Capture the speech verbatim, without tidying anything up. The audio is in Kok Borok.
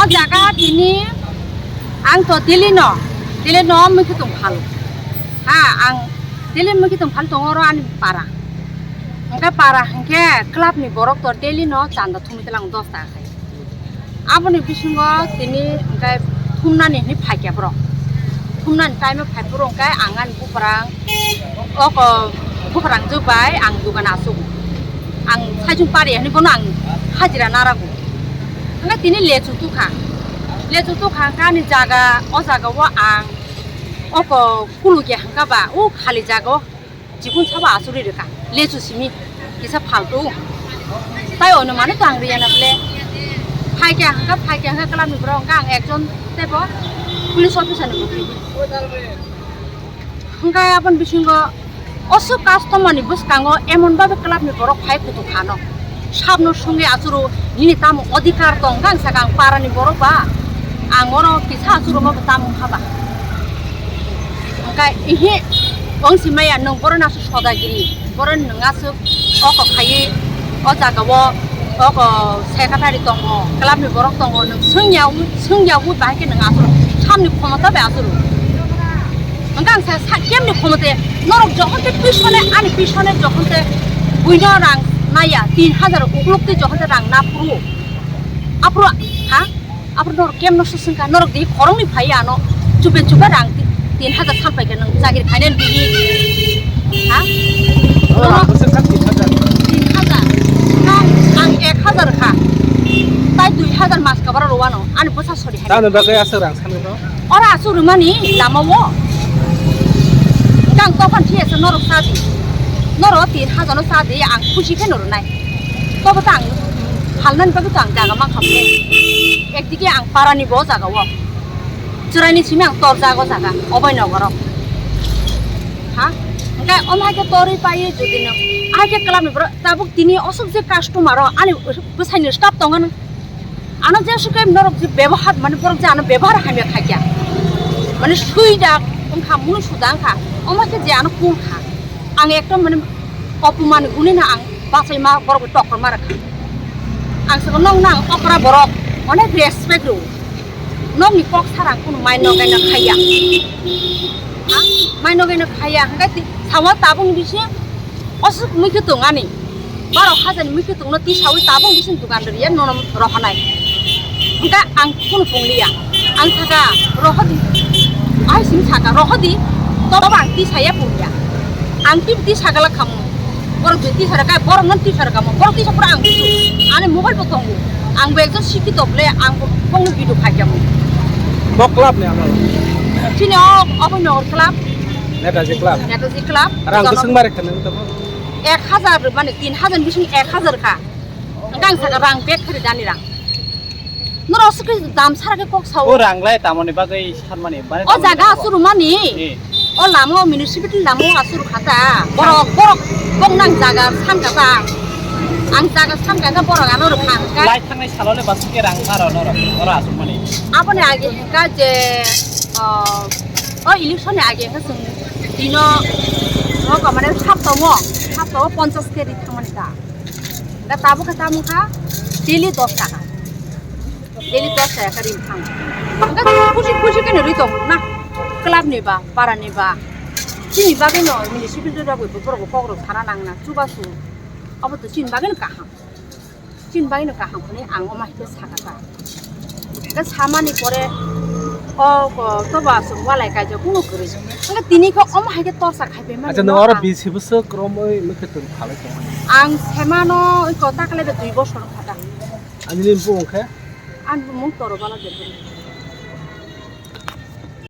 Jaga tini ang to Delhi no, Delhi no mui khe tong phal. Ha, ang Delhi mui khe tong phal tongo oro ani para. Hwnkhe para hwnkhe club ni borok to Delhi no chanda thumwi tlang dos taka khai. Aboni bisingo tini hwnkhe thumnani hinwi phaikya borok. Thumnani time o phai phuru hwnkhe ang ani buprang oko buprang jwk bai ang dugan asuk. Ang saichung pari hinwi bono ang hajira narago. Hwnkhe tini lechu tukha. Lechu tukha hwnkhe ani jaga, o jaga o ang oko kulukya hwnkha ba, o khali jaga o chikun sabo asuri rwkha. Lechu simi kisa phaltu. Tai ono mane to ang riya na ble. Phaikya hwnkha, phaikya hwnkha club ni borok hwnkha ang ekjon tebo police officer ni bukhi. Hwnkhe aboni bisingo osuk customer ni bwskango emon babe club ni borok phai kutuk khano. Sabno songwi achuru nini tamo odhikar tong kha, ang sakha ang para ni borok ba, ang oro kisa achuru ma bo tamo kha ba. Hwnkhe ihi ong si maya nwng borok nasu sodagiri, borok nwng asuk oko khaiwi o jaga o oko secretary tongo, club ni borok tongo, nwng swngya swngya wi bahai khe nwng achuru samni khomota bai achuru. Hwnkhe ang sa, sa kemni khomota norok jokhon te pisone ani pisone jokhon te buino rang naya tin hajar ukluk te jokhon te rang na phuru aphuru ha Aphuru norok kemno swswngkha, norok di khoroknwi phaiya ano, chupe chupe rang ti-, tin hajar salpaikha nwng chakri khainani tini. Ha? Norok tin hajar. Tin hajar. Ang, ang ek hajar kha. Tai dui hajar mas kabaro rwano, ani bwsa sori hai. Tamo bagwi aswk rang sanwi no? Ora aswk rwmani lama o. Ang tokhan thiyasa norok sadi. Norok tin hajar no sadi, ang khusi khe norok nai. Tobo to ang phalnani bagwi to ang jaga mankha bwle. Ekdike ang parani bo jaga o. Chwraini simi ang torjak o jaga, obai nogoro. Ha? Hwnkhe omo hai khe torwi paiwi jodi no. Hai khe club ni borok tabuk tini osuk je customer o ani bwsaini staff tongo no. Ano je suke norok je bebohar mane borok je ano bebohar hamya khaikya. Mane sui dak wngkha munu suda wngkha. Omo khe je ano kul kha. Ang ekdom mane Opoman guni na ang bachai ma borok tok ma rakha. Ang sabo nong nang okra borok onek respect ro. Nong ni kok sarang kunu mai no gaina khaya. Ha? Mai no gaina khaya. Hingke ti sawa tabung bisi osuk mui khe tong ani. Baro hajar mui khe tong no ti sawi tabung bisi dukan ri ya nono rohanai. Hingke ang kunu pung liya. Ang saka rohodi. Ai sim saka rohodi. Toba ang ti saya pung ya. Ang tip tisa gala khamu. Borok joi tisa rwkha, borok nang tisa rwkha mo. Borok tisa pura ang busu. Ani mobile bo tongo. Ang bo ekjon sikhi tokle, ang bo bongni video khaikha mo. Bo club ni amo. Chini o, obo Nogor club. Netaji club. Netaji club. Rang Jono- bwswk mari khana nang tamo? Ek hajar mane tin hajar bising ek hajar kha. Ang saka rang bag khari dani rang. Norok aswk khe dam sara khe kok sao. O rang lai tamoni bagwi sanmani, mane O tamoni jaga bagwi. Asuru mani. Eh. O lama o municipality lama o asuru khata. Borok, borok, bok nang jaga san kata. Ang jaga san kata borok ano rwkha hwnkha. Lai thangnai salo le baswk khe rang maro norok. Oro asuk mani. Aboni age hwnkha je, o, o election ni age hwnkha chwng dino, o, kamane sapta o, sapta o ponchash kg thangmani ta. Da tabuk khe tamo kha daily dos taka. Daily dos taka ring thang. Hwnkhe khusi khusi khe rwi tong na. Club ni ba, para ni ba. Chini bagwi no municipality rok bo borok kok rok sana nang na chubasu. Abo to chini bagwi no kaham. Chini bagwi no kaham hwnwi ang omo hai khe saka ta. Hwnkhe samani pore o ko to ba aswk walai kaijak kuno kwrwi. Hwnkhe tini khe omo hai khe torsa khai phaimani Acha no no oro ang. Bisi bwswk romwi mukhe tong phalai tongmani. Ang semano iko takle de dui bosor khata. Ani ni bumung khe? Ani bumung Toro Bala Debbarma.